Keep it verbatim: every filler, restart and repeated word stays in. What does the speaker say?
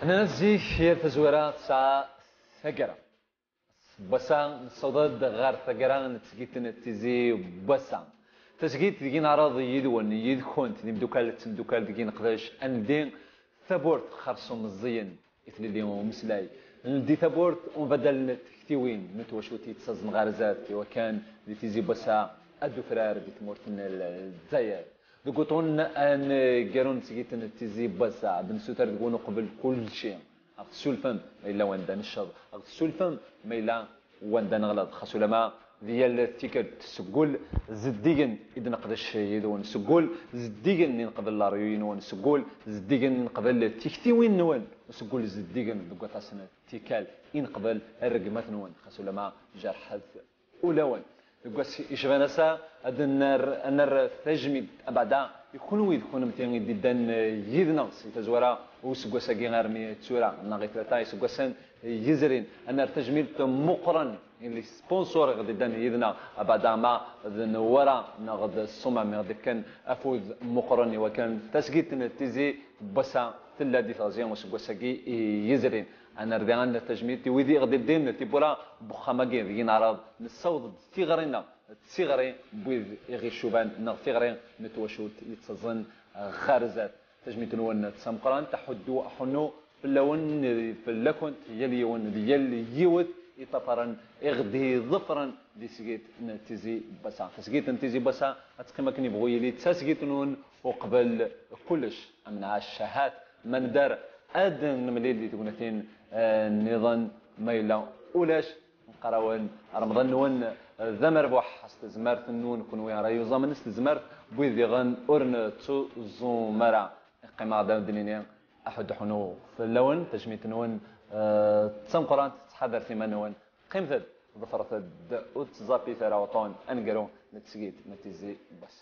Nnan zik yal tazwara tesɛa taggara. N wass-a nessaweḍ-d ɣer taggara n tesgit n Tizi n wass-a. Tasgit deg i neɛreḍ yid-wen, yid-kent, d imeddukal d temddukal deg i neqdec ad neldi tawwurt xerṣum meẓẓiyen i tlelli umeslay. Neldi tawwurt unbadal n tektiwin n twacult yettaẓen ɣer zdat i wakken di Tizi n wass-a ad d-ufrar di tmurt n Lezzayer. Deg uṭṭun aneggaru n tesgit n Tizi n wass-a, ad nsuter deg-wen uqbel kulci, ad ɣ-tessulfem ma yella wanda necceḍ, ad ɣ-tessulfem ma yella wanda neɣleḍ. Xas ulama di yal tikkelt seg wul zeddigen i d-neqdec yid-wen, seg wul zeddigen i neqbel leṛyu-nwen, seg wul zeddigen i neqbel tiktiwin-nwen, seg wul zeddigen deg waṭas n tikkal i neqbel rregmat-nwen, xas ulama jerḥet ulawen. Deg wass icban ass-a, ad nerr, ad nerr tajmilt abeɛda i kunwi d kunemti i d-iddan yid-neɣ si tazwara n useggas-agi armi d tura, neɣ i tlata iseggasen yezrin. Ad nerr tajmilt meqqren i les sponsors i ɣ-d-iddan yid-neɣ abeɛda ma d Newwara neɣ d Ṣṣumam i ɣ-d-ifken afud meqqren i wakken tasgit n Tizi n wass-a tella di teɣzi n useggas-agi yezrin. Ad nerr diɣen tajmilt i wid i ɣ-d-iddin tiwwura n wexxam-agi deg i neɛreḍ nessaweḍ-d tiɣri-nneɣ d tiɣri n wid i ɣ-icuban neɣ tiɣri n twacult yettaẓen ɣer zdat. Tajmilt-nwen d tameqqrant, aḥuddu aḥunnu fell-awen, fell-akent, yal yiwen d yal yiwet iṭafaren i ɣ-d-iḍefren di tesgit n Tizi n wass-a. Tasgit n Tizi n wass-a ad teqqim akken yebɣu yili d tasgit-nwen uqbel kullec. Ad nɛac ahat ma nedder ad nemlil di tegnatin eh, nniḍen, ma yella ulac. Nqarawen Remḍan-nwen d amerbuḥ s tezmert-nwen, kunwi ara yuẓamen s tezmert n wid diɣen ur nettuẓum ara. Iqqim-aɣ-d ad d-nini aḥuddu aḥunnu fell-awen, tajmilt-nwen eh, d tameqqrant, ttḥadaret iman-nwen, qqimet-d, ḍefret-d, ur ttẓapit ara uṭṭun aneggaru n tesgit n Tizi n wass.